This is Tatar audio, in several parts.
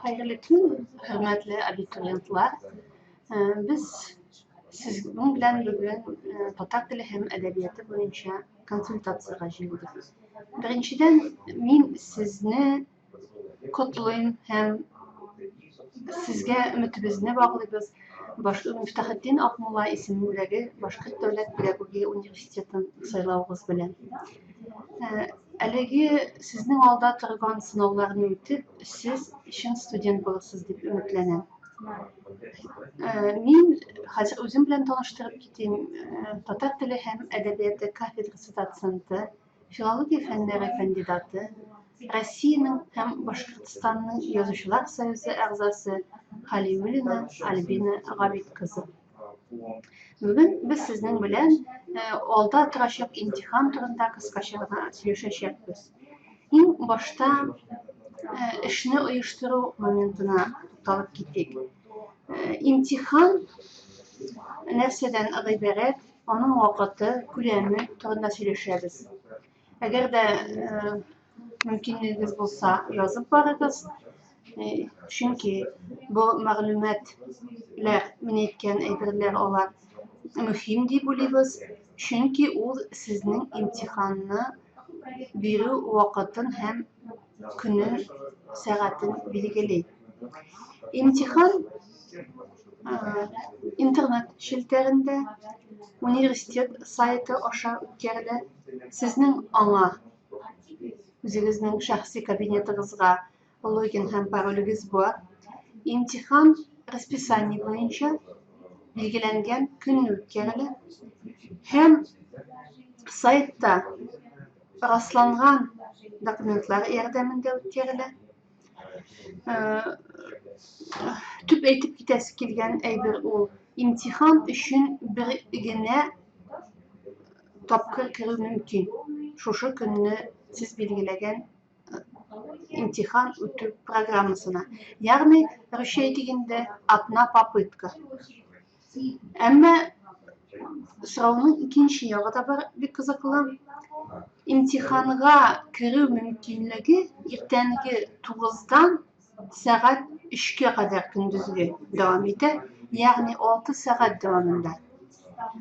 Хәерле көн, хөрмәтле абитуриентлар. Без сезнең белән бүген татар теле һәм әдәбияты буенча консультациягә җыелдык. Беренчедән, мин сезне котлыйм һәм сезгә өметебезне баглыйбыз. Баш Мифтахетдин Акмулла исемендәге Башкорт дәүләт педагогия университетын сайлавыгыз белән. Әлеге сезнең алда торган сынауларны үтеп, сез чын студент булырсыз дип өметләнәм. Мин хәзер үзем белән таныштырып китим. Татар теле һәм әдәбияты кафедрасы доценты, филология фәннәре кандидаты, Россиянең һәм Башкортстанның Язучылар союзы әгъзасы Халиуллина Альбина Габит кызы. Бүген без сезнең белән алда торачак имтихан турында кыскача гына сөйләшәчәкбез. Иң башта эшне оештыру моментына тукталып китик. Имтихан нәрсәдән гыйбарәт, аның вакыты, күләме турында сөйләшәбез. Әгәр дә мөмкинлегегез булса, язып барыгыз. Чөнки бу мәгълүматлар, мин әйткән әйберләр алар мөһим дип уйлыйбыз. Чөнки ул сезнең имтиханны бирү вакытын һәм көнен, сәгатен билгели. Имтихан интернет челтәрендә, университет сайты аша үткәрелә. Сезнең аңа үзегезнең шәхси кабинетыгызга логин һәм паролегез бар. Имтихан расписание буенча билгеләнгән көнне үткәрелә һәм сайтта расланган документлар ярдәмендә үткәрелә. Төп әйтеп китәсе килгән әйбер ул имтихан өчен бер генә тапкыр керү мөмкин. Шушы көнне сез билгеләгән имтихан үтү программасына. Ягъни, русча әйтик инде, одна попытка. Әмма сорауның икенче ягы да бар, бик кызыклы. Имтиханга керү мөмкинлеге иртәнге 9-дан сәгать 3-кә кадәр көндезге дәвам итә, ягъни 6 сәгать дәвамында.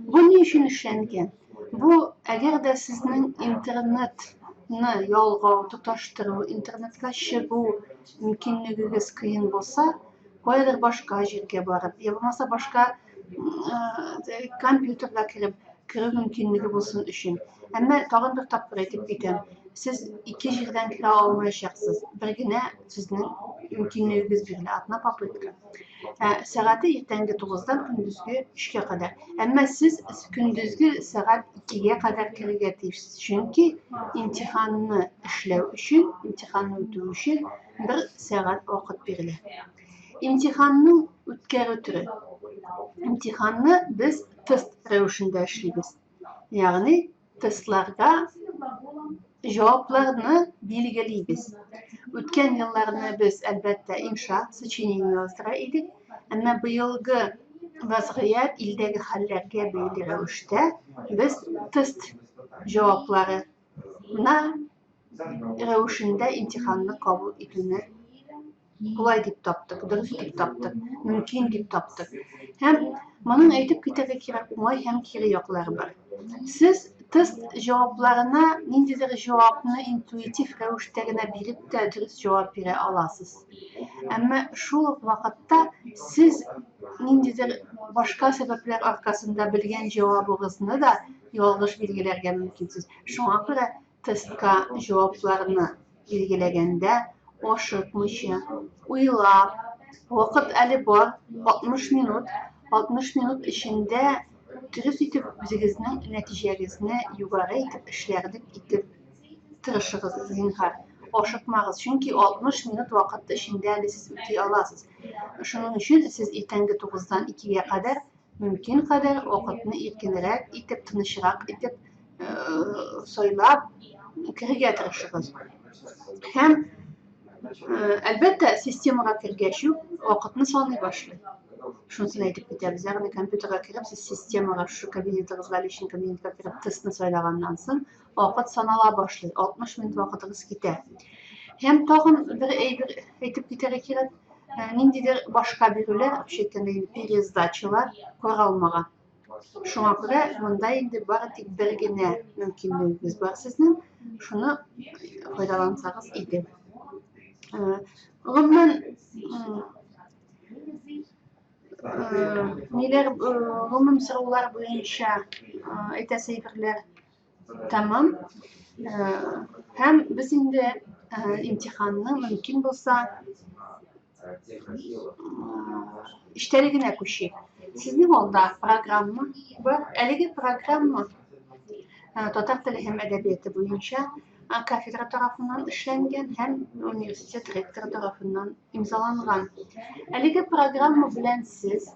Бу ни өчен эшләнгән? Бу, әгәр дә сезнең интернетны ялгау, тоташтыру, интернетка чыгу мөмкинлегегез кыен булса, каядыр башка җиргә барып, я булмаса башка компьютерга кереп, керү мөмкинлеге булсын өчен. Әмма тагын бер тапкыр әйтеп китәм, сез ике җирдән керә алмаячаксыз. Бер генә сезнең мөмкинлегегез бирелә, одна попытка. Ә сәгате иртәнге 9-дан көндезге 3-кә кадәр. Әмма сез көндезге сәгать 2-гә кадәр керергә тиешсез. Чөнки имтиханны эшләү өчен, имтиханны үтү өчен бер сәгать вакыт бирелә. Имтиханның үткәрү төре. Имтиханны без тест рәвешендә эшлибез. Ягъни тестларга җавапларны билгелибез. Үткән елларны без, әлбәттә, инша, сочинение яздыра идек. Әмма быелгы вазгыять, илдәге хәлләргә бәйле рәвештә без тест җавапларына рәвешендә имтиханны кабул итүне болай дип таптык, дөрес дип таптык, мөмкин дип таптык. Һәм моның әйтеп китәргә кирәк уңай һәм кире яклары бар. Сез тест җавапларына ниндидер җавапны интуитив рәвештә генә биреп тә дөрес җавап бирә аласыз. Әмма шул ук вакытта сез ниндидер башка сәбәпләр аркасында белгән җавабыгызны да ялгыш билгеләргә мөмкинсез. Шуңа күрә тестка җавапларны билгеләгәндә ашыкмыйча, уйлап, вакыт әле бар, 60 минут, 60 минут эчендә дөрес итеп үзегезнең нәтиҗәгезне югары итеп эшләрлек итеп тырышыгыз, зинһар. Ашыкмагыз, чөнки 60 минут вакыт эчендә әле сез үти аласыз. Шуның өчен сез иртәнге 9-дан 2-гә кадәр мөмкин кадәр вакытны иркенрәк итеп, тынычрак итеп сайлап керергә тырышыгыз. Һәм әлбәттә, системага кергәч үк вакытны саный башлый. Шунысын әйтеп китәбез. Ягъни компьютерга кереп, сез системага, шушы кабинетыгызга, личный кабинетка кереп, тестны сайлаганнан соң вакыт санала башлый. 60 минут вакытыгыз китә. Һәм тагын бер әйбер әйтеп китәргә кирәк. ниндидер башка бирүләр, вообще әйткәндә инде пересдачалар каралмаган. Шуңа күрә монда инде бары тик бер генә мөмкинлегегез бар сезнең, шуны файдалансагыз иде. Гомумән, ниләр, гомум сораулар буенча әйтәсе әйберләр тәмам. Һәм без инде имтиханны мөмкин булса эчтәлегенә күчик. Сезнең алда программа бар. Әлеге программа татар теле һәм әдәбияты буенча кафедра тарафыннан эшләнгән һәм университет ректоры тарафыннан имзаланган. Әлеге программа белән сез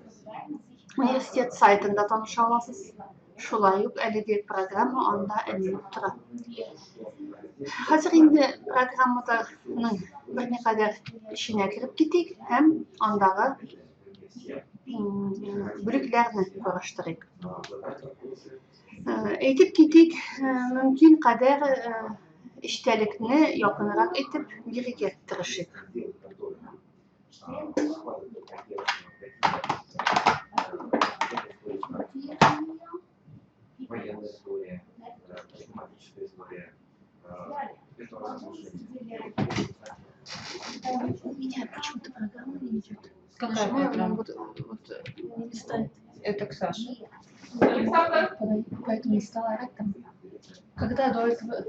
университет сайтында таныша аласыз. Шулай ук әлеге программа анда эленеп тора. Хәзер инде программаның берникадәр эченә кереп китик һәм андагы бүлекләрне караштырыйк. Әйтеп китик, мөмкин кадәр эчтәлекне якынрак итеп бирергә тырышыйк. У меня почему-то программа не идет. Какая Нажимаю, программа? вот, вот не листает. Это к Саше. Поэтому не стала орать там. Когда до этого...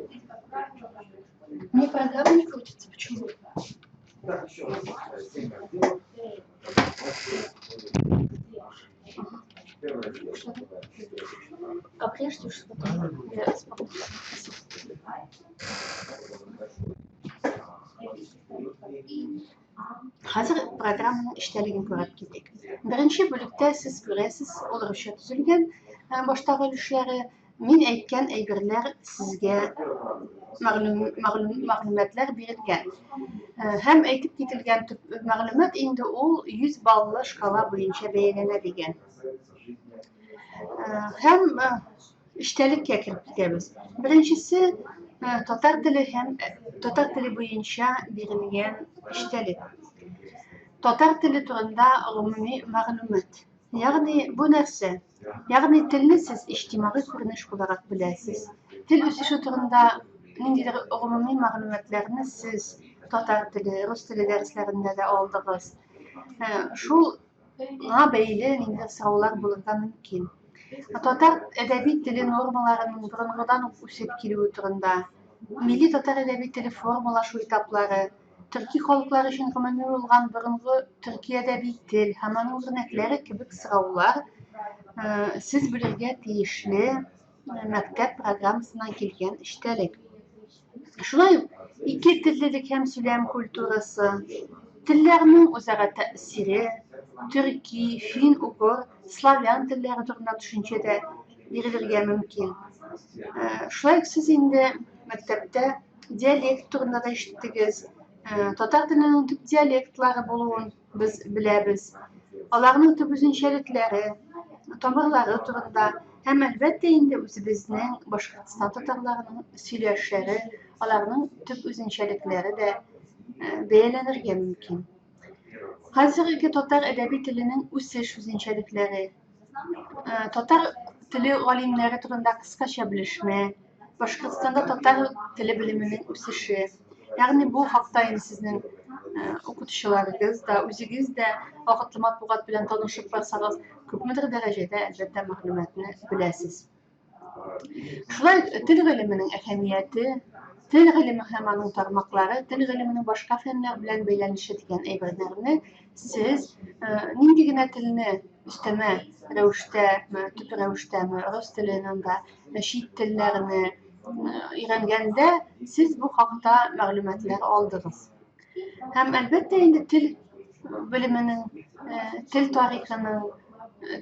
Мне программа не крутится, почему? Что? А прежде уж потом я смогу. Спасибо. Хәзер программаның эчтәлеген күреп китик. Беренче бүлектә сез күрәсез, ул русча төзелгән, баштагы өлешләре мин әйткән әйберләр сезгә мәгълүм, мәгълүм, мәгълүматлар бирелгән. Һәм әйтеп кителгән төп мәгълүмат инде ул 100 баллы шкала буенча бәяләнә дигән. Һәм эчтәлеккә кереп китәбез. Беренчесе татар теле һәм татар теле буенча бирелгән эчтәлек. Татар теле турында гомуми мәгълүмат. Ягъни бу нәрсә? Ягъни телне сез иҗтимагый күренеш буларак беләсез. Тел үсеше турында ниндидер гомуми мәгълүматларны сез татар теле, рус теле дәресләрендә дә алдыгыз. Шул ңа бәйле ниндидер сораулар булырга мөмкин. Татар әдәби теле нормаларының борынгыдан ук үсеп килүе турында, милли татар әдәби теле формалашу этаплары, төрки халыклар өчен гомуми булган борынгы төрки әдәби тел һәм аның үрнәкләре кебек сораулар сез белергә тиешле мәктәп программасыннан килгән эчтәлек. Шулай ук ике теллелек һәм сөйләм культурасы, телләрнең үзара тәэсире, төрки, фин-угор, славян телләре турында төшенчә дә бирелергә мөмкин. Шулай ук сез инде мәктәптә диалект турында да ишеттегез. Татар теленең төп диалектлары булуын без беләбез. Аларның төп үзенчәлекләре, тамырлары турында һәм, әлбәттә инде, үзебезнең Башкортстан татарларының сөйләшләре, аларның төп үзенчәлекләре дә бәяләнергә мөмкин. Хәзерге татар әдәби теленең үсеш үзенчәлекләре, татар теле галимнәре турында кыскача белешмә, Башкортстанда татар теле белеменең үсеше. Ягъни бу хакта инде сезнең укытучыларыгыз да, үзегез дә вакытлы матбугат белән танышып барсагыз, күпмедер дәрәҗәдә, әлбәттә, мәгълүматны беләсез. Шулай ук тел гыйлеменең әһәмияте, тел гыйлеме һәм аның тармаклары, тел гыйлеменең башка фәннәр белән бәйләнеше дигән әйберләрне сез нинди генә телне өстәмә рәвештәме, төп рәвештәме, рус теленең анда чит телләрне өйрәнгәндә сез бу хакта мәгълүматлар алдыгыз. Һәм әлбәттә инде тел белеменең, тел тарихының,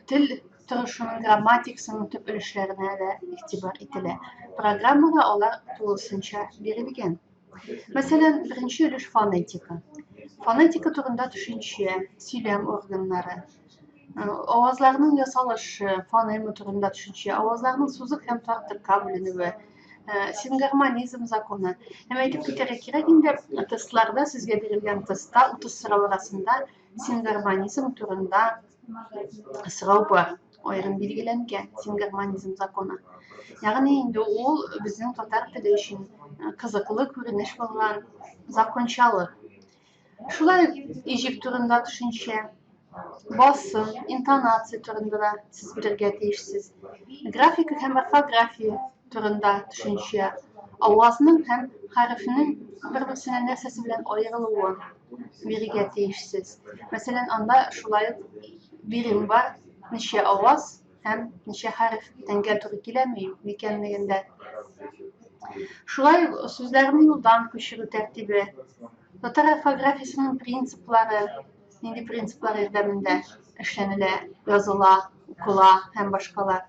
тел торышының, грамматикасының төп өлешләренә дә игътибар ителә. Программада алар тулысынча бирелгән. Мәсәлән, беренче өлеш фонетика. Фонетика турында төшенчә, сөйләм органнары, авазларның ясалышы, фонема турында төшенчә, авазларның сузык һәм тартыкка бүленүе, Сингармонизм законы. Һәм әйтеп китәргә кирәк инде, тестларда сезгә бирелгән тестта 30 сорау арасында сингармонизм турында сорау бар, аерым билгеләнгән сингармонизм законы. Ягъни инде ул безнең татар теле өчен кызыклы күренеш булган закончалык. Шулай ук иҗек турында төшенчә, басым, интонация турында да сез белергә тиешсез. Графика һәм орфография турында төшенчә, авазның һәм хәрефнең бер-берсеннән нәрсәсе белән аерылуын бирергә тиешсез. Мәсәлән, анда шулай ук бирем бар, ничә аваз һәм ничә хәреф тәңгә туры киләме, юкмы икәнлеген дә. Шулай ук сүзләрне юлдан күчерү тәртибе, татар орфографиясенең принциплары, нинди принциплар ярдәмендә эшләнелә, языла, укыла һәм башкалар.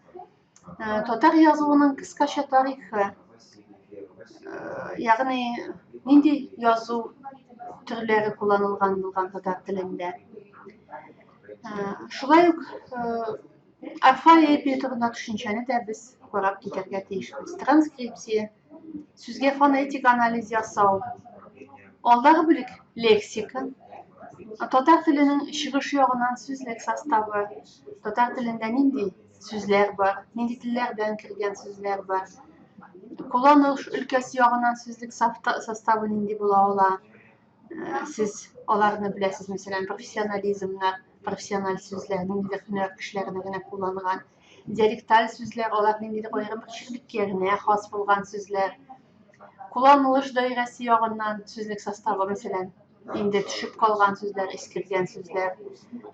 Татар язуының кыскача тарихы, ягъни нинди язу төрләре кулланылган булган татар телендә. Шулай ук орфоэпия турында төшенчәне дә без карап китәргә тиешбез. Транскрипция, сүзгә фонетик анализ ясау. Алдагы бүлек лексика. Татар теленең чыгыш ягыннан сүзлек составы. Татар телендә нинди сүзләр бар, нинди телләрдән кергән сүзләр бар. Кулланыш өлкәсе ягыннан сүзлек составы нинди була ала. Сез аларны беләсез, мәсәлән, профессионализмнар, профессиональ сүзләр, ниндидер һөнәр кешеләренә генә кулланган. Диалекталь сүзләр, алар ниндидер аерым бер җирлеккә генә хас булган сүзләр. Кулланылыш даирәсе ягыннан сүзлек составы, мәсәлән, инде төшеп калган сүзләр, искергән сүзләр,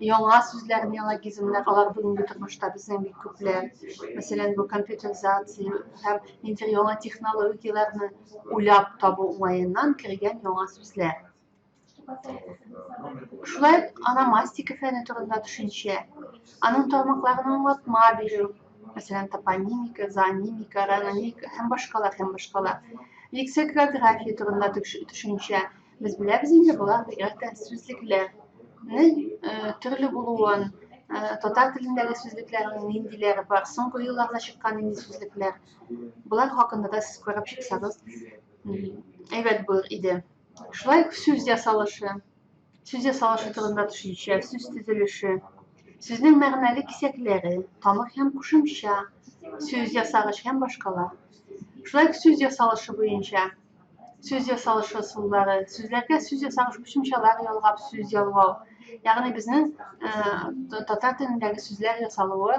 яңа сүзләр, неологизмнар, алар бүгенге тормышта безнең бик күпләр. Мәсәлән, бу компьютеризация һәм ниндидер яңа технологияләрне уйлап табу уңаеннан кергән яңа сүзләр. Шулай ук ономастика фәне турында төшенчә, аның тармакларына аңлатма бирү, мәсәлән, топонимика, зоонимика, рономика һәм башкалар һәм башкалар. Лексикография турында төшенчә. Без беләбез инде, болар бигрәк тә сүзлекләрнең төрле булуын, татар телендәге сүзлекләрнең ниндиләре бар, соңгы елларда чыккан нинди сүзлекләр. Болар хакында да сез карап чыксагыз, әйбәт булыр иде. Шулай ук сүз ясалышы, сүз ясалышы турында төшенчә, сүз төзелеше, сүзнең мәгънәле кисәкләре, тамыр һәм кушымча, сүз ясагыч һәм башкалар. Шулай ук сүз ясалышы буенча сүз ясалышы ысуллары, сүзләргә сүз ясагыч кушымчалар ялгап сүз ялгау. Ягъни безнең татар телендәге сүзләр ясалуы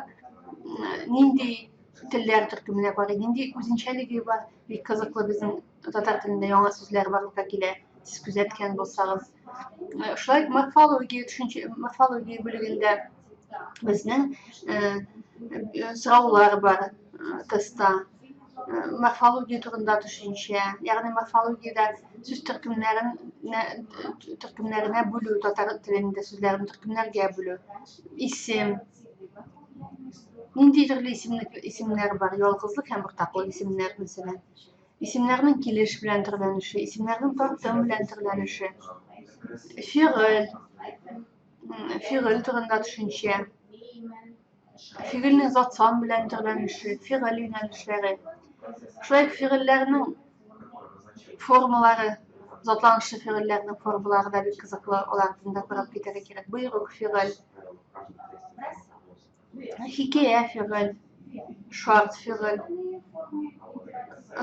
нинди телләр төркеменә карый, нинди үзенчәлеге бар, бик кызыклы безнең татар телендә яңа сүзләр барлыкка килә, сез күзәткән булсагыз. Шулай ук морфология төшенчә, морфология бүлегендә безнең сораулар бар тестта. Морфология турында төшенчә, ягъни морфологиядә сүз төркемнәрен төркемнәренә бүлү, татар телендә сүзләрен төркемнәргә бүлү, исем, нинди төрле исемнәр бар, ялгызлык һәм уртаклык исемнәр, мәсәлән. Исемнәрнең килеш белән төрләнеше, исемнәрнең тартым белән төрләнеше, фигыль, фигыль турында төшенчә, фигыльнең зат-сан белән төрләнеше, фигыль юнәлешләре. Шулай ук фигыльләрнең формалары, затланышлы фигыльләрнең формалары да бик кызыклы, аларны да карап китәргә кирәк. Боерык фигыль, хикәя фигыль, шарт фигыль,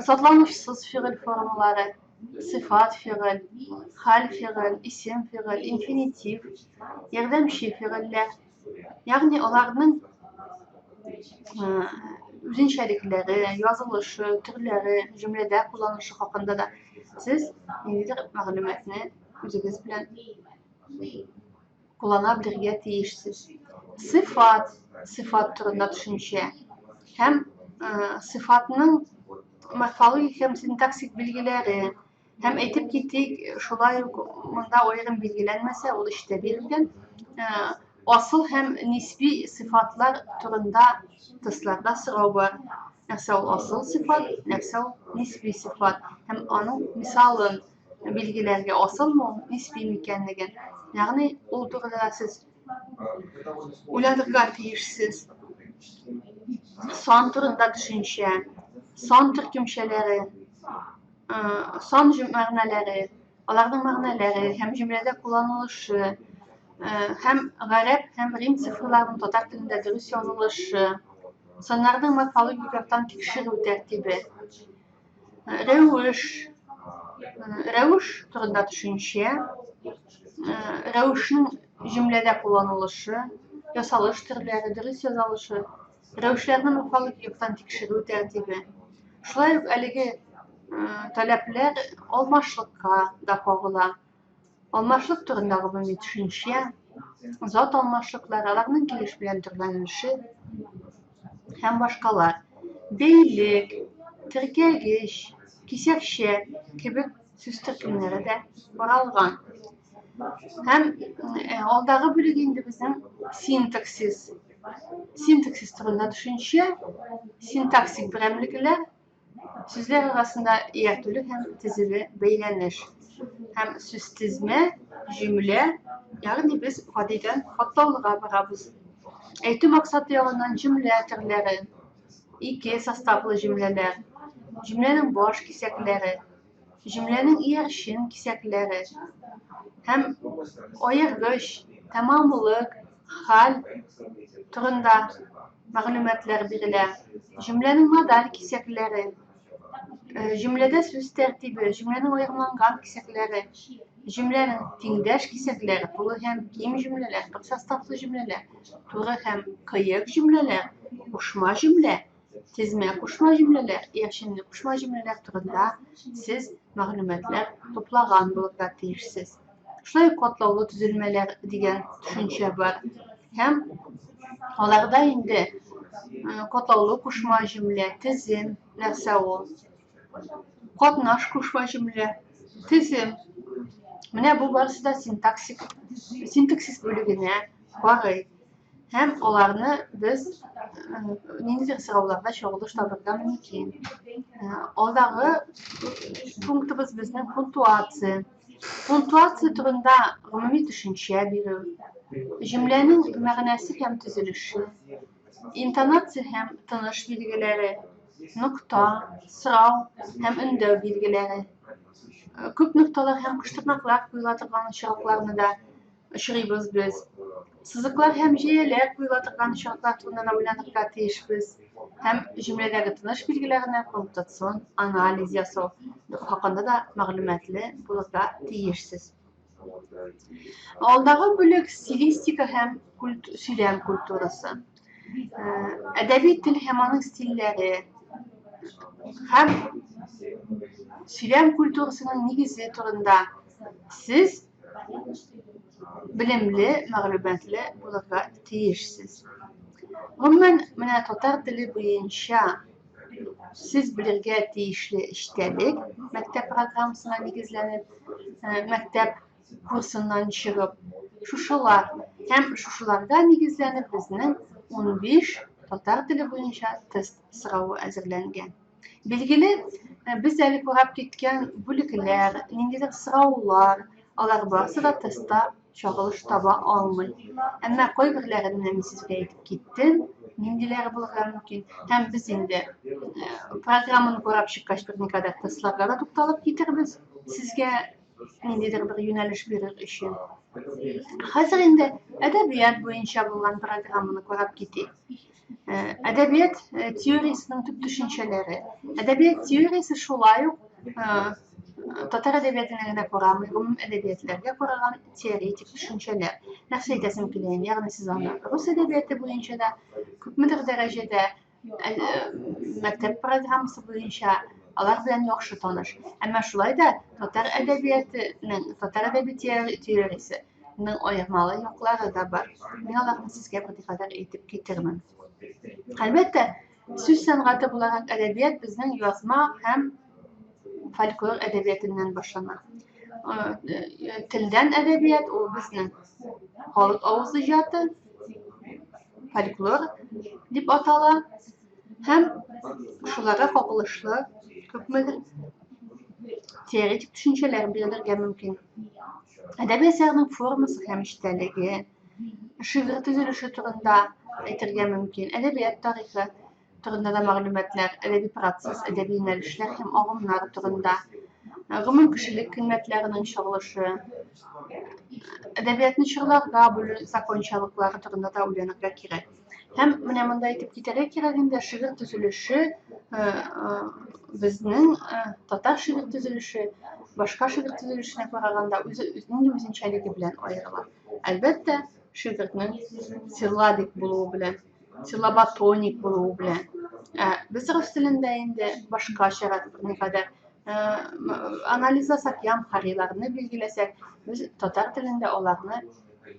затланышсыз фигыль формалары, сыйфат фигыль, хәл фигыль, исем фигыль, инфинитив, ярдәмче фигыльләр. Ягъни аларның үзенчәлекләре, язылышы, төрләре, җөмләдә кулланышы хакында да сез ниндидер мәгълүматны үзегез белән куллана белергә тиешсез. Сыйфат, сыйфат турында төшенчә һәм сыйфатның морфологик һәм синтаксик билгеләре. Һәм әйтеп китик, шулай ук монда аерым билгеләнмәсә, ул эчтә бирелгән. Асыл һәм нисби сыйфатлар турында тестларда сорау бар. Нәрсә ул асыл сыйфат, нәрсә ул нисби сыйфат һәм аның мисалын билгеләргә, асылмы ул, нисби микәнлеген. Ягъни ул турыда да сез уйланырга тиешсез. Сан турында төшенчә. сан төркемчәләре, сан мәгънәләре, аларның мәгънәләре һәм җөмләдә кулланылышы, һәм гарәп һәм рим цифрларының татар телендә дөрес язылышы, саннарның морфологик яктан тикшерү тәртибе, рәвеш, рәвеш турында төшенчә, рәвешнең җөмләдә кулланылышы, ясалыш төрләре, дөрес язалышы, рәвешләрне морфологик яктан тикшерү тәртибе. Шулай ук әлеге таләпләр алмашлыкка да кагыла. Алмашлык турында гомуми төшенчә, зат алмашлыклары, аларның килеш белән төрләнеше һәм башкалар. Бәйлек, теркәгеч, кисәкчә кебек сүз төркемнәре дә каралган. Һәм алдагы бүлек инде безнең синтаксис. Синтаксис турында төшенчә, синтаксик берәмлекләр, сүзләр арасында ияртүле һәм тезеле бәйләнеш һәм сүзтезмә, җөмлә, ягъни без гадидән катлаулыга барабыз. Әйтү максаты ягыннан җөмлә төрләре, ике составлы җөмләләр, җөмләнең баш кисәкләре, җөмләнең иярчен кисәкләре һәм аергыч, тәмамлык, хәл турында мәгълүматлар бирелә. Җөмләнең модаль кисәкләре, җөмләдә сүз тәртибе, җөмләнең аерымланган кисәкләре, җөмләнең тиңдәш кисәкләре, тулы һәм ким җөмләләр, бер составлы җөмләләр, туры һәм кыек җөмләләр, кушма җөмлә, Тезмә кушма җөмләләр, иярченле кушма җөмләләр турында сез мәгълүматлар туплаган булырга тиешсез. Шулай ук катлаулы төзелмәләр дигән төшенчә бар. Һәм аларда инде катлаулы кушма җөмлә, тезем нәрсә ул? Катнаш кушма җөмлә, тезем. Менә бу барысы да синтаксик, синтаксис бүлегенә карый. Һәм аларны без ниндидер сорауларда чагылыш табырга мөмкин. Алдагы пунктыбыз безнең пунктуация. Пунктуация турында гомуми төшенчә бирү, җөмләнең мәгънәсе һәм төзелеше, интонация һәм тыныш билгеләре, нокта, сорау һәм өндәү билгеләре, күп нокталар һәм кыштырнаклар куела торган очракларны да очрыйбыз без. Сызыклар һәм җәяләр куела торган очраклар турында да уйланырга тиешбез һәм җөмләдәге тыныш билгеләренә пунктуацион анализ ясау хакында да мәгълүматлы булырга тиешсез. Алдагы бүлек стилистика һәм культ, сөйләм культурасы. Әдәби тел һәм аның стильләре һәм сөйләм культурасының нигезе турында сез белемле, мәгълүматлы булырга тиешсез. Гомумән, менә татар теле буенча сез белергә тиешле эчтәлек мәктәп программасына нигезләнеп, мәктәп курсыннан чыгып, шушылар һәм шушыларга нигезләнеп безнең 15 татар теле буенча тест соравы әзерләнгән. Билгеле, без әле карап киткән бүлекләр, ниндидер сораулар, алар барысы да тестта чагылыш таба алмый. Әмма кайберләрен менә мин сезгә әйтеп киттем, ниндиләре булырга мөмкин. Һәм без инде программаны карап чыккач берникадәр тестларга да тукталып китербез сезгә ниндидер бер юнәлеш бирер өчен. Хәзер инде әдәбият буенча булган программаны карап китик. Әдәбият теориясенең төп төшенчәләре. Әдәбият теориясе шулай ук татар әдәбиятына генә карамый, гомум әдәбиятләргә караган теоретик төшенчәләр. Нәрсә әйтәсем килә инде? Ягъни сез аны рус әдәбияты буенча да күпмедер дәрәҗәдә мәктәп программасы буенча алар белән яхшы таныш. Әмма шулай да татар әдәбиятының, татар әдәби теориясе ның аермалы яклары да бар. Мин аларны сезгә берникадәр әйтеп китермен. Әлбәттә, сүз сәнгате буларак әдәбият безнең язма һәм фольклор әдәбиятыннан башлана. Телдән әдәбият ул безнең халык авыз иҗаты, фольклор дип атала һәм шуларга кагылышлы күпмедер теоретик төшенчәләр бирелергә мөмкин. Әдәби әсәрнең формасы һәм эчтәлеге, шигырь төзелеше турында әйтергә мөмкин. Әдәбият тарихы турында да мәгълүматлар, әдәби процесс, әдәби юнәлешләр һәм агымнар турында, гомумкешелек кыйммәтләренең чагылышы, әдәбиятны чорларга бүлү закончалыклары турында да уйланырга кирәк. Һәм менә монда әйтеп китәргә кирәк инде, шигырь төзелеше безнең татар шигырь төзелеше башка шигырь төзелешенә караганда үзе нинди үзенчәлеге белән аерыла. Әлбәттә, шигырьнең силлабик булуы белән, силлаботоник булуы белән. Ә без рус телендә инде башкачарак берникадәр анализласак, ямхариларны билгеләсәк, без татар телендә аларны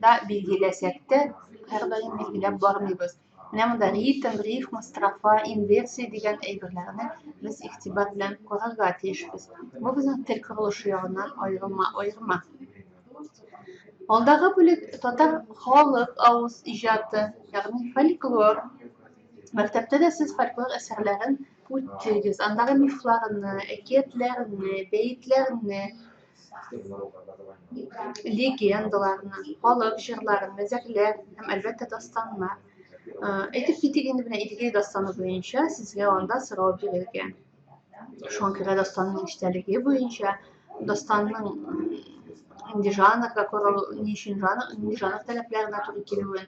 да билгеләсәк тә, һәрдаим билгеләп бармыйбыз. Менә монда ритм, рифма, строфа, инверсия дигән әйберләрне без игътибар белән карарга тиешбез. Бу безнең тел корылышы ягыннан аерылма, аерма. Алдагы бүлек татар халык авыз иҗаты, ягъни фольклор. Мәктәптә дә сез фольклор әсәрләрен үттегез. Андагы мифларны, әкиятләрне, бәетләрне, легендаларны, халык җырларын, мәзәкләр һәм, әлбәттә, дастаннар. Әйтеп китик инде, менә Идегәй дастаны буенча сезгә анда сорау бирелгән. Шуңа күрә дастанның эчтәлеге буенча, дастанның нинди жанрга корылу, ни өчен жанр, нинди жанр таләпләренә туры килүен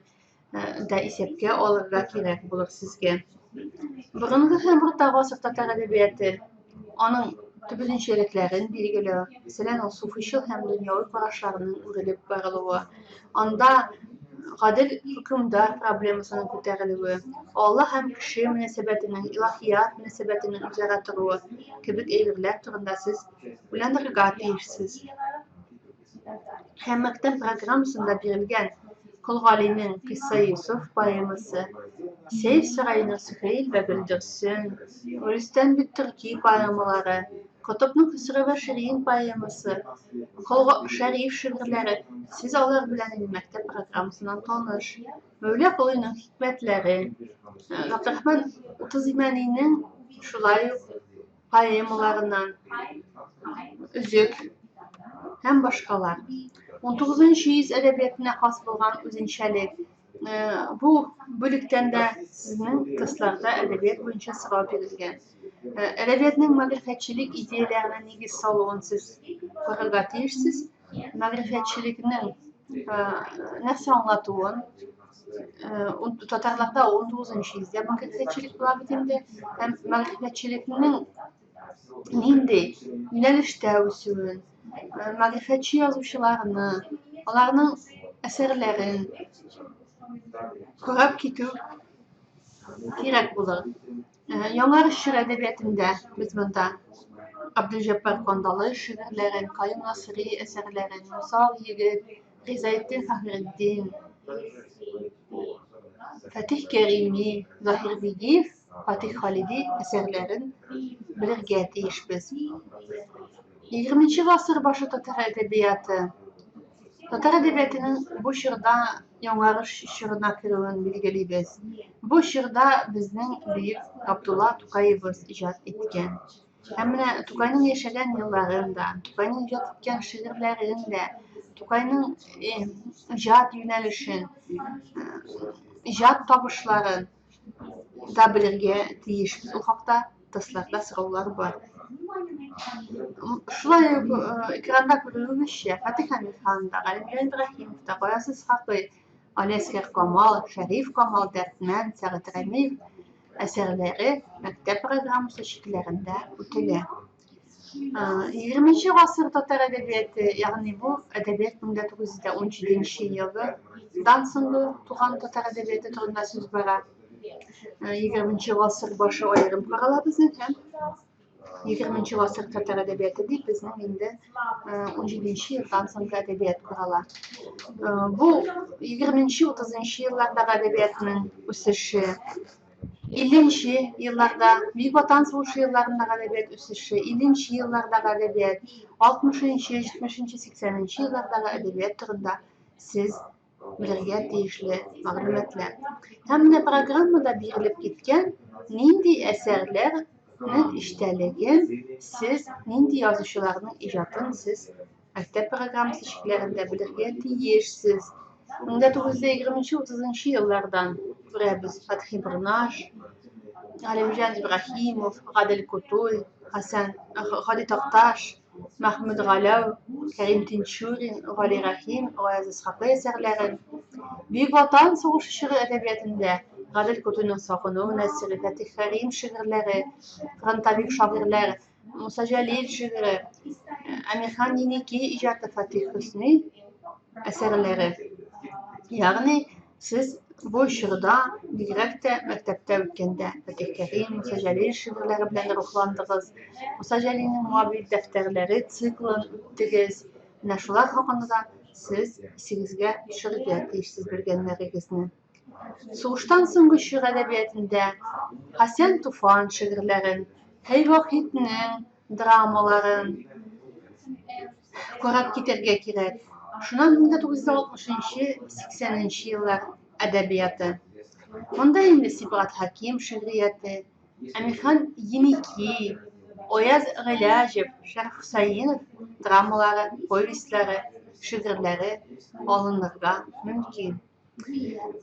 да исәпкә алырга кирәк булыр сезгә. Борынгы һәм урта гасыр татар әдәбияты, аның төп үзенчәлекләрен билгеләү, мәсәлән, ул суфичыл һәм дөньяви карашларының үрелеп барылуы, анда гадел хөкемдар проблемасының күтәрелүе, Алла һәм кеше мөнәсәбәтенең, илаһият мөнәсәбәтенең үзара торуы кебек әйберләр турында сез уйланырга тиешсез. Һәм мәктәп программасында бирелгән Кол Галинең Кыйсса Йосыф поэмасы, Сәйф Сараиның Сөһәйл вә Гөлдерсен, Гөлстан бит Төрки поэмалары, Котыпның Хөсрәү вә Ширин поэмасы, Кол Шәриф шигырьләре, сез алар белән инде мәктәп программасыннан таныш. Мәүлә Колыйның хикмәтләре, Габдрахман Утыз Имәнинең шулай ук поэмаларыннан өзек һәм башкалар. 19 йөз әдәбиятына хас булган үзенчәлек. Бу бүлектән дә сезнең тестларда әдәбият буенча сорау бирелгән. Әдәбиятның мәгърифәтчелек идеяләренә нигез салуын сез карарга тиешсез. Мәгърифәтчелекнең нәрсә аңлатуын, татарларда 19 йөздә мәгърифәтчелек була бит инде. Һәм мәгърифәтчелекнең нинди юнәлештә үсүен, мәгърифәтче язучыларны, аларның әсәрләрен карап китү кирәк булыр. Яңарыш чоры әдәбиятында без монда Габделҗәббар Кандалый шигырьләрен, Каюм Насыйри әсәрләрен, Муса Егет, Ризаэтдин Фәхретдин, Фатих Кәрими, Заһир Бигиев, Фатих Халиди әсәрләрен белергә тиешбез. 20 гасыр башы татар әдәбияты. Татар әдәбиятының бу чорда яңарыш чорына керүен билгелибез. Бу чорда безнең бөек Габдулла Тукаебыз иҗат иткән. Һәм менә Тукайның яшәгән елларын да, Тукайның иҗат иткән шигырьләрен дә, Тукайның иҗат юнәлешен, иҗат табышларын да белергә тиешбез. Ул хакта тестларда сораулар бар. Шулай ук экранда күрүегезчә, Фатих Әмирхан да, Галимҗан Ибраһимов та, Гаяз Исхакый, Алиәсгар Камал, Шәриф Камал, Дәрдмәнд, Сәгыйть Рәмиев әсәрләре мәктәп программасы чикләрендә үтелә. 20 гасыр татар әдәбияты, ягъни бу әдәбият 1917 елдан соңгы туган татар әдәбияты турында сүз бара. 20 гасыр башы аерым карала безнең һәм 20 гасыр татар әдәбияты дип безнең инде 17 елдан соңгы әдәбият карала. Бу 20-30 еллардагы әдәбиятның үсеше, 50 нче елларда, Бөек Ватан сугышы елларындагы әдәбият үсеше, 50 нче еллардагы әдәбият, 60 нчы, 70 нче, 80 нче еллардагы әдәбият турында сез белергә тиешле мәгълүматлар. Һәм менә программада бирелеп киткән нинди әсәрләрнең эчтәлеген сез, нинди язучыларның иҗатын сез Мәктәп программасы чикләрендә белергә тиешсез. 1920-30 еллардан күрәбез Фәтхи Борнаш, Галимҗан Ибраһимов, Гадел Кутуй, Хәсән, Һади Такташ, Мәхмүт Галәү, Кәрим Тинчурин, Гали Рәхим, Гаяз Исхакый әсәрләрен, Бөек Ватан сугышы чоры әдәбиятендә Гадел Кутуйның Сагыну нәсере, Фатих Кәрим шигырьләре, фронтовик шагыйрьләр Муса Җәлил шигыре, Әмирхан Еники иҗаты, Фатих Хөсни әсәрләре. Ягъни сез бу чорда, бигрәк тә мәктәптә үткәндә, Фатих Кәрим, Муса Җәлил шигырьләре белән рухландыгыз, Муса Җәлилнең Моабит дәфтәрләре циклын үттегез. Менә шулар хакында да сез исегезгә төшерергә тиешсез белгәннәрегезне. Сугыштан соңгы чор әдәбиятендә Хәсән Туфан шигырьләрен, Хәй Вахитнең драмаларын карап китәргә кирәк. Шуннан 1960-80 нче еллар әдәбияты. Монда инде Сибгат Хәким шигърияте, Әмирхан Еники, Аяз Гыйләҗев, Шәриф Хөсәенов драмалары, повестьлары, шигырьләре алынырга мөмкин.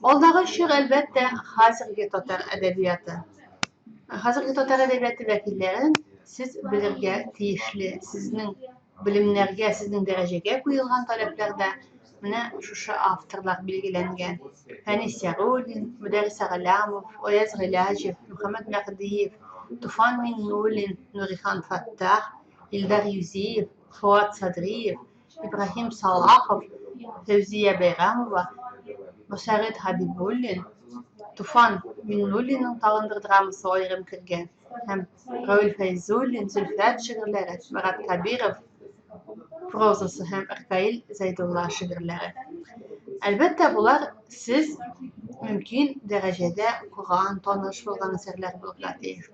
Алдагы чор, әлбәттә, хәзерге татар әдәбияты. Хәзерге татар әдәбияты вәкилләрен сез белергә тиешле. Сезнең белемнәргә, сезнең дәрәҗәгә куелган таләпләрдә менә шушы авторлар билгеләнгән. Фәнис Яруллин, Мөдәррис Әгъләмов, Аяз Гыйләҗев, Мөхәммәт Мәһдиев, Туфан Миңнуллин, Нурихан Фәттах, Илдар Юзиев, Фоат Садриев, Ибраһим Салахов, Фәүзия Бәйрәмова, Мөсәгыйть Хәбибуллин, Туфан Миңнуллинның тагын бер драмасы аерым кергән һәм Равил Фәйзуллин, Зөлфәт шигырьләре, Марат Кәбиров прозасы һәм Ркаил Зәйдулла шигырьләре. Әлбәттә, болар сез мөмкин дәрәҗәдә укыган, таныш булган әсәрләр булырга тиеш.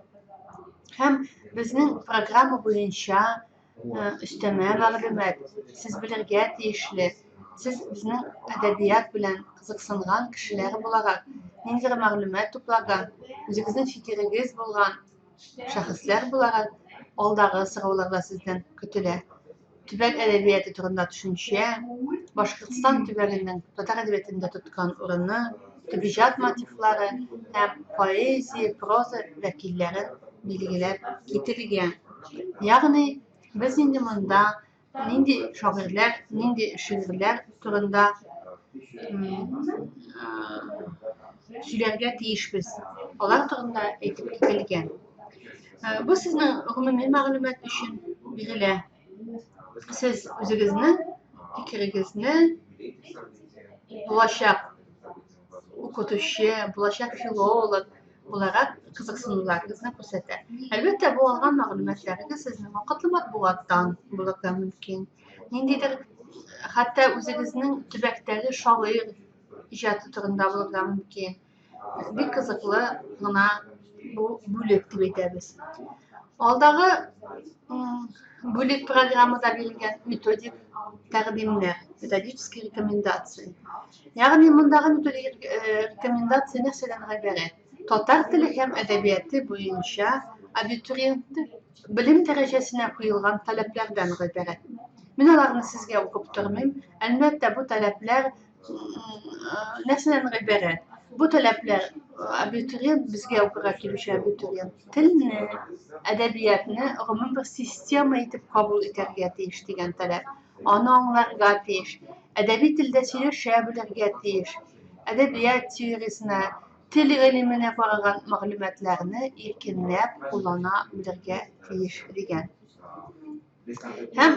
Һәм безнең программа буенча өстәмә мәгълүмат, сез белергә тиешле, сез безнең әдәбият белән кызыксынган кешеләр буларак, ниндидер мәгълүмат туплаган, үзегезнең фикерегез булган шәхесләр буларак, алдагы сораулар да сездән көтелә. Төбәк әдәбияты турында төшенчә, Башкортстан төбәгенең татар әдәбиятында тоткан урыны, төп иҗат мотивлары һәм поэзия, проза вәкилләрен билгеләп кителгән. Ягъни без инде монда нинди шагыйрьләр, нинди шигырьләр турында сөйләргә тиешбез. Алар турында әйтеп кителгән. Бу сезнең гомуми мәгълүмат өчен бирелә. Сез үзегезнең фикерегезне булачак укытучы, булачак филолог буларак кызыксынуларыгызны күрсәтә. Әлбәттә, бу алган мәгълүматларыгыз сезнең вакытлы матбугаттан булырга мөмкин. Ниндидер хәтта үзегезнең төбәктәге шагыйрь иҗаты турында булырга мөмкин. Бик кызыклы гына бу бүлек дип әйтәбез. Алдагы бүлек программада бирелгән методик тәкъдимнәр, методические рекомендации. Ягъни мондагы методик рекомендация нәрсәдән гыйбарәт? Татар теле һәм әдәбияты буенча абитуриент белем дәрәҗәсенә куелган таләпләрдән гыйбарәт. Мин аларны сезгә укып тормыйм. Әлбәттә, бу таләпләр нәрсәдән гыйбарәт? Бу таләпләр абитуриент, безгә укырга килүче абитуриент телне, әдәбиятны гомум бер система итеп кабул итәргә тиеш дигән таләп. Аны аңларга тиеш, әдәби телдә сөйләшә белергә тиеш, әдәбият теориясенә, тел гыйлеменә караган мәгълүматларны иркенләп куллана белергә тиеш дигән. Һәм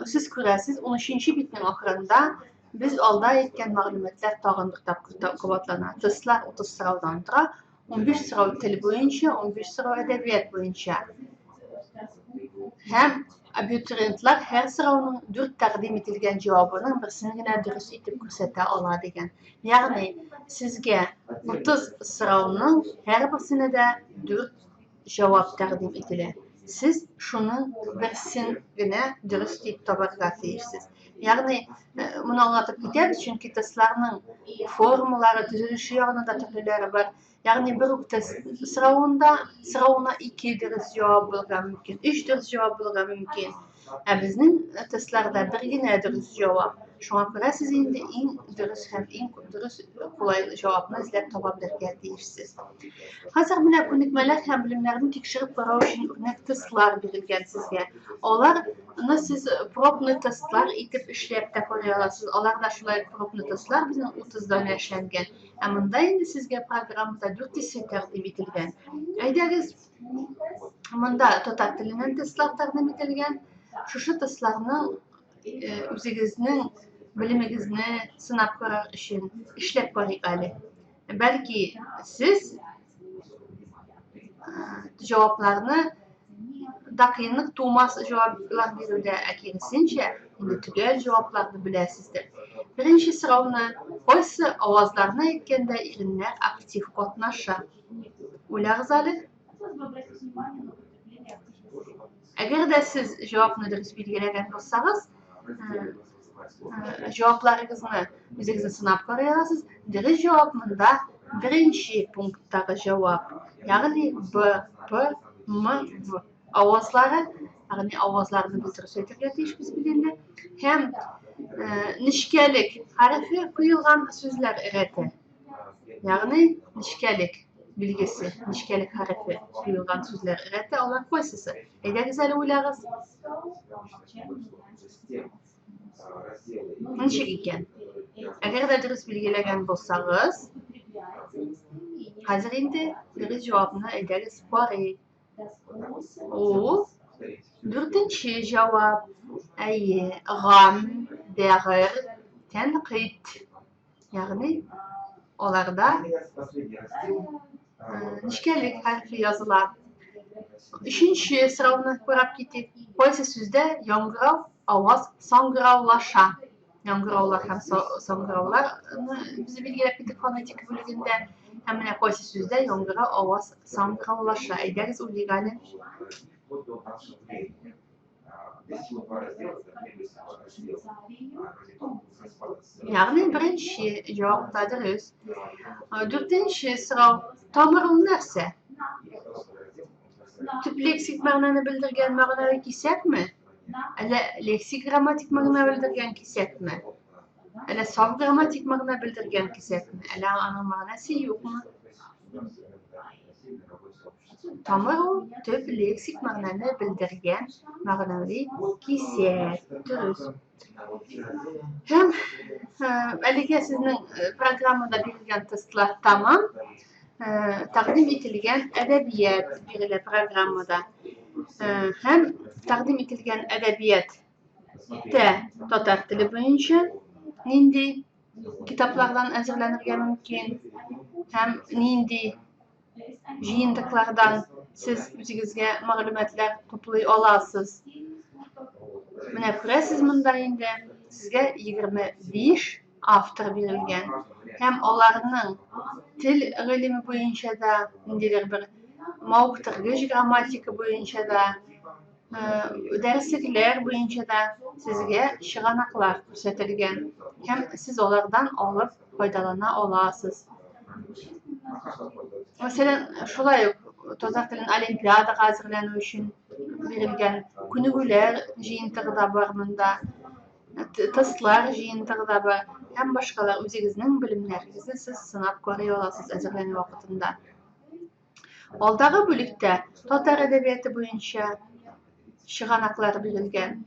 сез күрәсез, 13 битнең ахырында без алда әйткән мәгълүматлар тагын бер тапкыр кабатлана. Тестлар 30 сораудан тора, 15 сорау тел буенча, 15 сорау әдәбият буенча. Һәм абитуриентлар һәр сорауның дүрт тәкъдим ителгән җавабының берсен генә дөрес итеп күрсәтә ала дигән. Ягъни сезгә 30 сорауның һәрберсенә дә дүрт җавап тәкъдим ителә. Сез шуның берсен генә дөрес дип табарга тиешсез. Ягъни моны аңлатып китәбез, чөнки тестларның формалары, төзелеше ягыннан да төрлеләре бар. Ягъни бер үк тест соравында соравына ике дөрес җавап булырга мөмкин, өч дөрес җавап булырга мөмкин. Ә безнең тестларда бер генә дөрес җавап. Шуңа күрә сез инде иң дөрес һәм иң дөрес кулай җавапны эзләп таба белергә тиешсез. Хәзер менә күнекмәләр һәм белемнәрне тикшереп карау өчен үрнәк тестлар бирелгән сезгә. Аларны сез пробный тестлар итеп эшләп тә карый аласыз. Алар да шулай пробный тестлар безнең 30 данә эшләнгән. Ә монда инде сезгә программада дүртесе тәкъдим ителгән. Әйдәгез, монда татар теленнән тестлар тәкъдим ителгән. Шушы тестларның үзегезнең белемегезне сынап карар өчен эшләп карыйк әле. Бәлки сез җавапларны да кыенлык тумас җаваплар бирүдә, ә киресенчә, инде төгәл җавапларны беләсездер. Беренче сорауны кайсы авазларны әйткәндә иреннәр актив катнаша? Уйлагыз әле. Әгәр дә сез җавапны дөрес билгеләгән булсагыз, җавапларыгызны үзегезне сынап карый аласыз. Дөрес җавап монда беренче пункттагы җавап, ягъни Б, П, М, В авазлары, ягъни авазларны без дөрес әйтергә тиешбез бит инде. Һәм нечкәлек хәрефе куелган сүзләр рәте. Ягъни нечкәлек билгесе, нечкәлек хәрефе куелган сүзләр рәте алар кайсысы? Әйдәгез әле уйлагыз. Ничек икән? Әгәр дә дөрес билгеләгән булсагыз, хәзер инде дөрес җавапны әйдәгез карыйк. Ул дүртенче җавап. Әйе, гам, бәгырь, тәнкыйть. Ягъни аларда нечкәлек хәрефе языла. Өченче сорауны карап китик. Кайсы сүздә яңгырау аваз саңгыраулаша? Яңгыраулар һәм саңгырауларны без билгеләп киттек фонетика бүлегендә. Һәм менә кайсы сүздә яңгырау аваз саңгыраулаша? Әйдәгез уйлыйк әле. Ягъни беренче җавап та дөрес. Дүртенче сорау. Тамыр ул нәрсә? Төп лексик мәгънәне белдергән мәгънәви кисәкме? Әллә лексик грамматик мәгънә белдергән кисәкме? Әллә саф грамматик мәгънә белдергән кисәкме? Әллә аның мәгънәсе юкмы? Тамыр ул төп лексик мәгънәне белдергән мәгънәви кисәк. Дөрес. Һәм әлегә сезнең программада бирелгән тестлар тәмам. Тәкъдим ителгән әдәбият бирелә программада. Һәм тәкъдим ителгән әдәбият тә татар теле буенча нинди китаплардан әзерләнергә мөмкин һәм нинди җыентыклардан сез үзегезгә мәгълүматлар туплый аласыз. Менә күрәсез монда инде сезгә 25 автор бирелгән һәм аларның тел гыйлеме буенча да, ниндидер бер мавыктыргыч грамматика буенча да, дәреслекләр буенча да сезгә чыганаклар күрсәтелгән һәм сез алардан алып файдалана аласыз. Мәсәлән, шулай ук татар телен олимпиадага әзерләнү өчен бирелгән күнегүләр җыентыгы да бар монда, тестлар җыентыгы да бар һәм башкалар. Үзегезнең белемнәрегезне сез сынап карый аласыз әзерләнү вакытында. Алдагы бүлектә татар әдәбияты буенча чыганаклар бирелгән.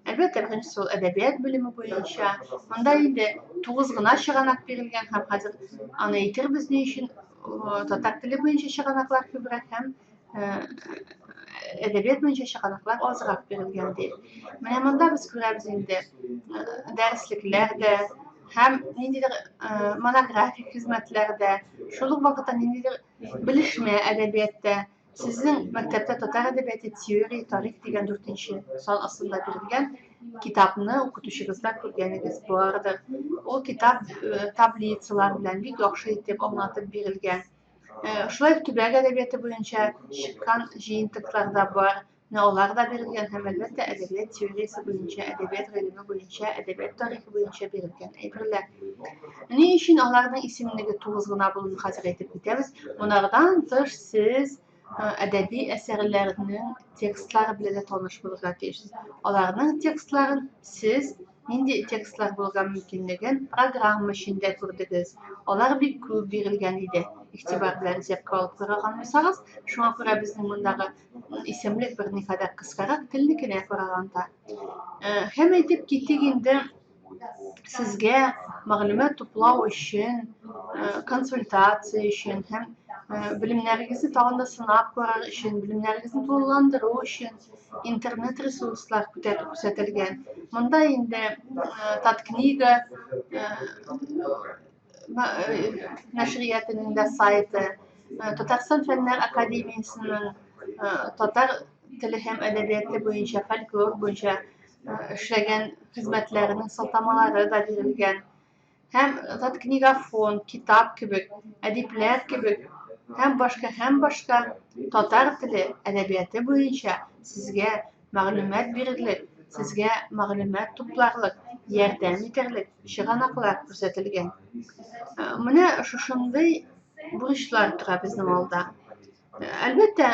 Әлбәттә, беренчесе ул әдәбият белеме буенча. Монда инде 9 гына чыганак бирелгән һәм хәзер аны әйтербез ни өчен татар теле буенча чыганаклар күбрәк һәм әдәбият буенча чыганаклар азрак бирелгән дип. Менә монда без күрәбез инде дәреслекләр дә һәм ниндидер монографик хезмәтләр дә, шул ук вакытта ниндидер белешмә әдәбият Сезнең мәктәптә татар әдәбияты теория тарих дигән дүртенче сан астында бирелгән китапны укытучыгызда күргәнегез бардыр. Ул китап таблицалар белән бик яхшы итеп аңлатып бирелгән. Шулай ук төбәк әдәбияты буенча чыккан җыентыклар да бар. Менә алар да бирелгән һәм, әлбәттә, әдәбият теориясе буенча, әдәбият гыйлеме буенча, әдәбият тарихы буенча бирелгән әйберләр. Ни өчен аларның исемлеге тугыз гына булуын хәзер әйтеп китәбез. Монардан тыш сез әдәби әсәрләрнең текстлары белән дә таныш булырга тиешсез. Аларның текстларын сез нинди текстлар булырга мөмкинлеген программа эчендә күрдегез. Алар бик күп бирелгән иде. Игътибар белән исәпкә алып караган булсагыз, шуңа күрә безнең мондагы исемлек берникадәр кыскарак телнекенә караганда. Һәм әйтеп китик инде, сезгә мәгълүмат туплау өчен, консультация өчен һәм белемнәрегезне тагын да сынап карар өчен, белемнәрегезне тулыландыру өчен интернет ресурслар күрсәтелгән. Монда инде Таткнига нәшриятының да сайты, Татарстан Фәннәр академиясенең татар теле һәм әдәбияты буенча, фольклор буенча эшләгән хезмәтләренең сылтамалары да бирелгән. Һәм Таткнигафон, китап кебек, әдипләр кебек һәм башка һәм башка татар теле әдәбияты буенча сезгә мәгълүмат бирерлек, сезгә мәгълүмат тупларлык, ярдәм итәрлек чыганаклар күрсәтелгән. Менә шушындый бурычлар тора безнең алда. Әлбәттә,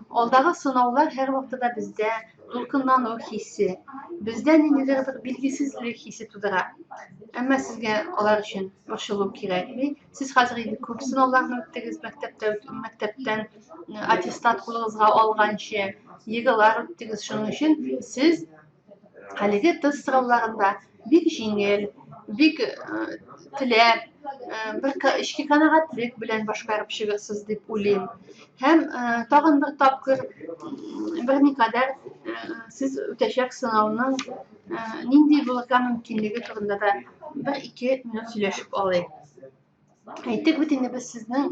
алдагы сынаулар һәрвакытта да бездә дулкынлану хисе, бездә ниндидер бер билгесезлек хисе тудыра. Әмма сезгә алар өчен борчылу кирәкми. Сез хәзер инде күп сынауларны үттегез мәктәптә, мәктәптән аттестат кулыгызга алганчы, ЕГЭлар үттегез. Шуның өчен сез әлеге тест сорауларында бик җиңел, бик теләп, бер эчке канәгатьлек белән башкарып чыгырсыз дип уйлыйм. Һәм тагын бер тапкыр берникадәр сез үтәчәк сынауның нинди булырга мөмкинлеге турында да бер-ике минут сөйләшеп алыйк. Әйттек бит инде без сезнең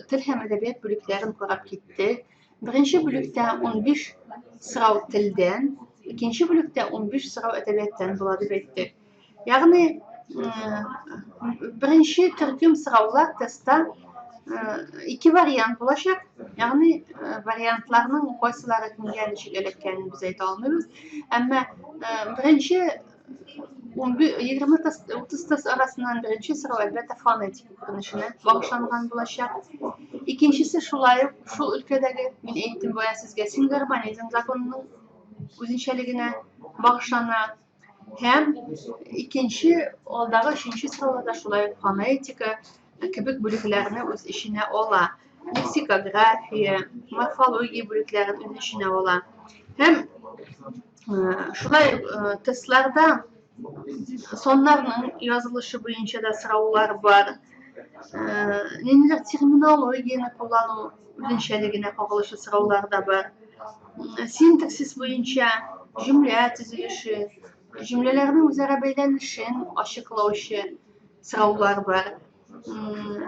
тел һәм әдәбият бүлекләрен карап киттек. Беренче бүлектә 15 сорау телдән, икенче бүлектә 15 сорау әдәбияттан була дип әйттек. Ягъни беренче төркем сораулар тестта ике вариант булачак. Ягъни вариантларның кайсылары кемгә ничек эләккәнен без әйтә алмыйбыз. Әмма беренче 20 тест, 30 тест арасыннан беренче сорау, әлбәттә, фонетика күренешенә багышланган булачак. Икенчесе шулай ук шул өлкәдәге, мин әйттем бая сезгә, сингармонизм законының үзенчәлегенә багышлана. Һәм икенче, алдагы өченче сораулар да шулай ук фонетика кебек бүлекләрне үз эченә ала. Лексикография, морфология бүлекләрен үз эченә ала. Һәм шулай тестларда соннарның язылышы буенча да сораулар бар. Ниндидер терминологияне куллану үзенчәлегенә кагылышлы сораулар да бар. Синтаксис буенча җөмлә төзелеше, җөмләләрнең үзара бәйләнешен ачыклаучы сораулар бар.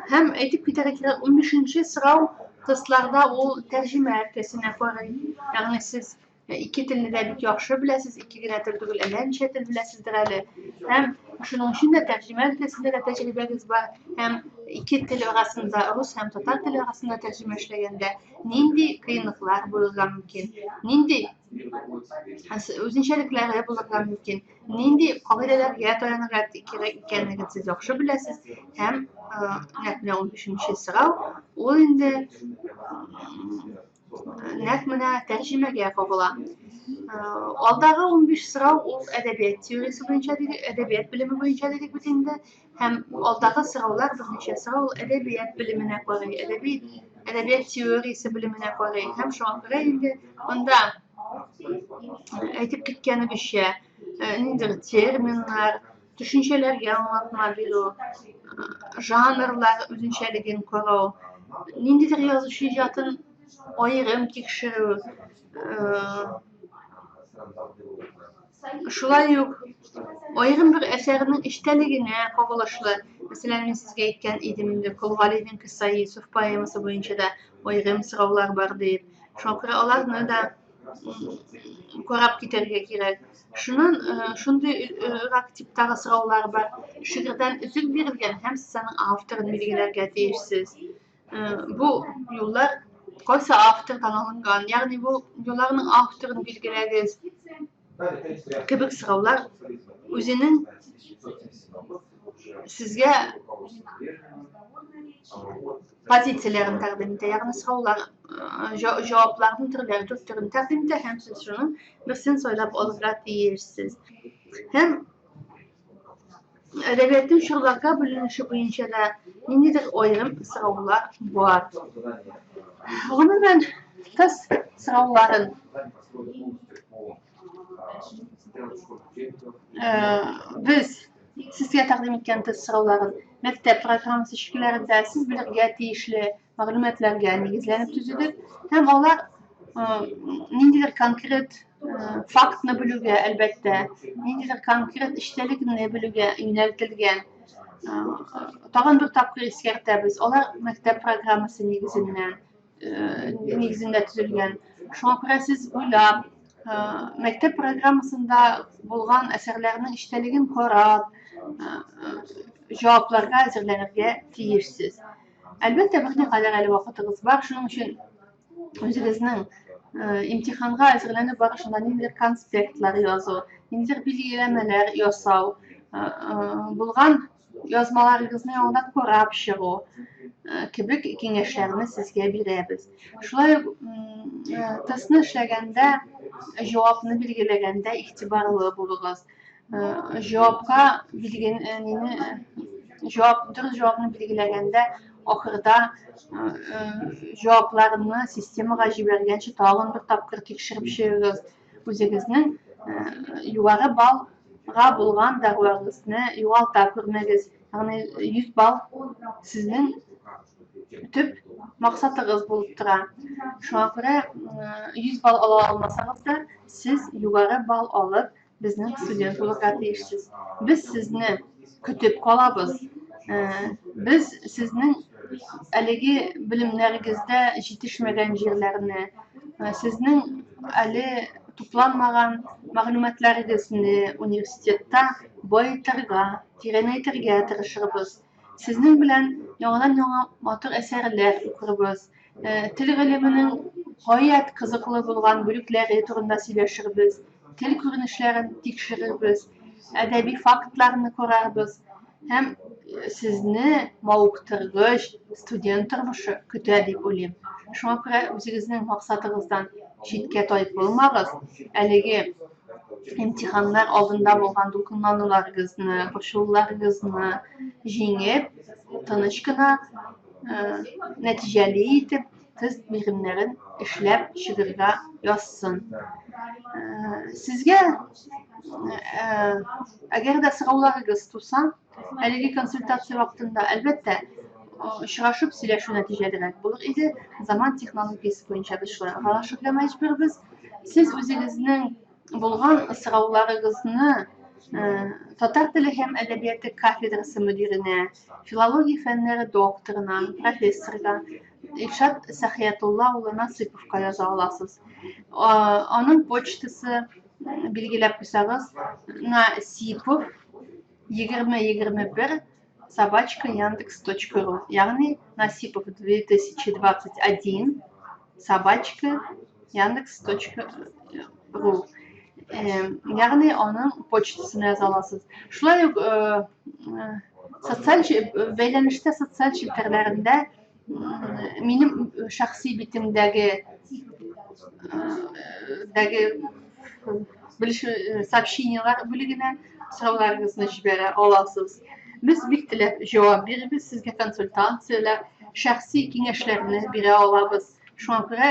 Һәм әйтеп китәргә кирәк, 15 сорау тестларда ул тәрҗемә өлкәсенә карый. Ягъни сез ике телне дә бик яхшы беләсез, ике генә тел түгел, әллә ничә тел беләсездер әле. Һәм шуның өчен дә тәрҗемә өлкәсендә дә тәҗрибәгез бар. Һәм ике тел арасында, рус һәм татар теле арасында тәрҗемә эшләгәндә нинди кыенлыклар булырга мөмкин, нинди үзенчәлекләре булырга мөмкин, нинди кагыйдәләргә таянырга кирәк икәнлеген сез яхшы беләсез. Һәм нәкъ менә 15 сорау, ул инде нәкъ менә тәрҗемәгә кагыла. Алдагы 15 сорау ул әдәбият теориясе буенча дидек, әдәбият белеме буенча дидек бит инде. Һәм алдагы сораулар берничә сорау ул әдәбият белеменә карый, әдәби әдәбият теориясе белеменә карый. Һәм шуңа күрә инде монда әйтеп киткәнебезчә, ниндидер терминнар, төшенчәләргә аңлатма бирү, жанрлар үзенчәлеген карау, ниндидер язучы иҗатын аерым тикшерү, шулай ук аерым бер әсәрнең эчтәлегенә кагылышлы. Мәсәлән, мин сезгә әйткән идем инде, Кол Галинең Кыйссаи Йосыф поэмасы буенча да аерым сораулар бар дип. Шуңа күрә аларны да карап китәргә кирәк. Шуннан шундыйрак типтагы сораулар бар. Шигырьдән өзек бирелгән һәм сез аның авторын билгеләргә тиешсез. Бу юллар кайсы автордан алынган, ягъни бу юлларның авторын билгеләгез кебек сораулар үзенең сезгә позицияләрен тәкъдим итә, ягъни сораулар җавапларның төрләре, дүрт төрен тәкъдим итә һәм сез шуның берсен сайлап алырга тиешсез. Һәм әдәбиятның чорларга бүленеше буенча да ниндидер аерым сораулар бар. Гомумән, тест сорауларын без сезгә тәкъдим иткән тест сорауларын мәктәп программасы чикләрендә сез белергә тиешле мәгълүматларга нигезләнеп төзедек һәм алар ниндидер конкрет фактны белүгә, әлбәттә, ниндидер конкрет эчтәлекне белүгә юнәлтелгән. Тагын бер тапкыр искәртәбез, алар мәктәп программасы нигезеннән нигезендә төзелгән. Шуңа күрә сез уйлап, мәктәп программасында булган әсәрләрнең эчтәлеген карап, җавапларга әзерләнергә тиешсез. Әлбәттә, берникадәр әле вакытыгыз бар, шуның өчен үзегезнең имтиханга әзерләнү барышында ниндидер конспектлар язу, ниндидер билгеләмәләр ясау, булган язмаларыгызны яңадан карап чыгу кебек киңәшләрне сезгә бирәбез. Шулай ук тестны эшләгәндә, җавапны билгеләгәндә игътибарлы булыгыз. Җавапка билгене җавап дөрес җавапны билгеләгәндә ахырда җавапларны системага җибәргәнче тагын бер тапкыр тикшереп чыгыгыз. Үзегезнең югары баллга булган дәгъвагызны югалта күрмәгез. Ягъни 100 балл сезнең төп максатыгыз булып тора. Шуңа күрә 100 балл ала алмасагыз да, сез югары балл алып безнең студент булырга тиешсез. Без сезне көтеп калабыз. Без сезнең әлеге белемнәрегездә җитешмәгән җирләрне, сезнең әле тупланмаган мәгълүматларыгызны университетта баетырга, тирәнәйтергә тырышырбыз. Сезнең белән яңадан-яңа матур әсәрләр укырбыз. Тел гыйлеменең гаять кызыклы булган бүлекләре турында сөйләшербез, тел күренешләрен тикшерербез, әдәби фактларны карарбыз һәм сезне мавыктыргыч студент тормышы көтә дип уйлыйм. Шуңа күрә үзегезнең максатыгыздан читкә тайпылмагыз, әлеге имтиханнар алдында булган дулкынлануларыгызны, борчылуларыгызны җиңеп, тыныч кына нәтиҗәле итеп тест биремнәрен эшләп чыгырга язсын. Сезгә әгәр дә сорауларыгыз туса, әлеге консультация вакытында, әлбәттә, очрашып сөйләшү нәтиҗәлерәк булыр иде. Заман технологиясе буенча без шулай аралашырга мәҗбүрбез. Сез үзегезнең булган сорауларыгызны татар теле һәм әдәбияты кафедрасы мөдиренә, филология фәннәре докторына, профессорга Илшат Сәхиятулла улы Насыйповка яза аласыз. Аның почтасы билгеләп куйсагыз, Насипов 2021 собачка яндекс.ру, ягъни Насипов 2021 собачка яндекс.ру, ягъни аның почтасына яза аласыз. Шулай ук социаль бәйләнештә, социаль челтәрләрендә минем шәхси битемдәге дәге белеш сообщениелар бүлегенә сорауларыгызны җибәрә аласыз. Без бик теләп җавап бирербез сезгә, консультацияләр, шәхси киңәшләрне бирә алабыз. Шуңа күрә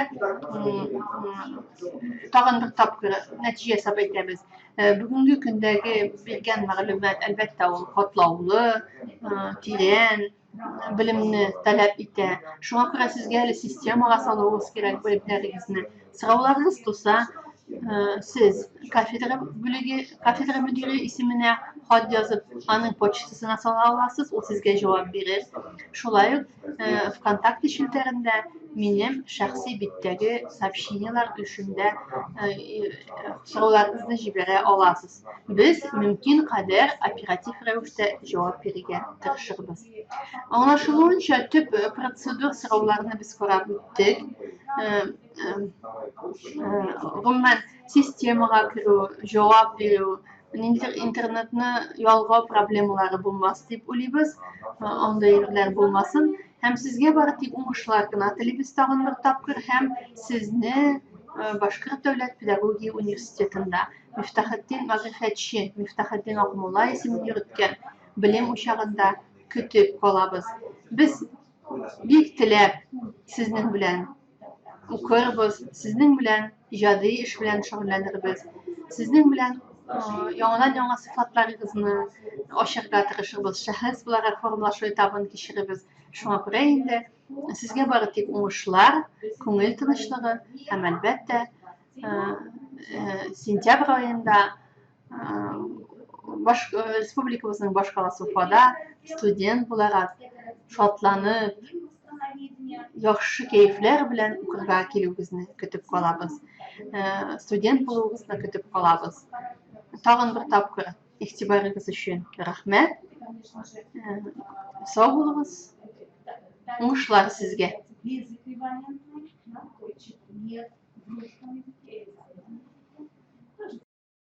тагын бер тапкыр нәтиҗә ясап әйтәбез. Бүгенге көндәге биргән мәгълүмат, әлбәттә, ул катлаулы, тирән белемне таләп итә. Шуңа күрә сезгә әле системага салуыгыз кирәк белемнәрегезне. Сорауларыгыз туса, сез кафедра бүлеге, кафедра мөдире исеменә хат язып, аның почтасына сала аласыз, ул сезгә җавап бирер. Шулай ук ВКонтакте челтәрендә минем шәхси биттәге сообщениеләр өлешендә сорауларыгызны җибәрә аласыз. Без мөмкин кадәр оператив рәвештә җавап бирергә тырышырбыз. Аңлашылуынча, төп процедур сорауларны без карап үттек. Гомумән, системага керү, җавап бирү, ниндидер интернетны ялгау проблемалары булмас дип уйлыйбыз. Андый әйберләр булмасын. Һәм сезгә бары тик уңышлар гына телибез тагын бер тапкыр һәм сезне Башкорт дәүләт педагогия университетында Мифтахетдин мәгърифәтче Мифтахетдин Акмулла исемен йөрткән белем учагында көтеп калабыз. Без бик теләп сезнең белән укырбыз, сезнең белән иҗади эш белән шөгыльләнербез, сезнең белән яңадан-яңа сыйфатларыгызны ачарга тырышырбыз, шәхес буларак формалашу этабын кичерербез. Шуңа күрә инде сезгә бары тик уңышлар, күңел тынычлыгы һәм, әлбәттә, сентябрь аенда баш республикабызның башкаласы Уфада студент буларак шатланып, яхшы кәефләр белән укырга килүегезне көтеп калабыз. Студент булуыгызны көтеп калабыз. Тагын бер тапкыр игътибарыгыз өчен рәхмәт. Сау булыгыз. Уңышлар сезгә.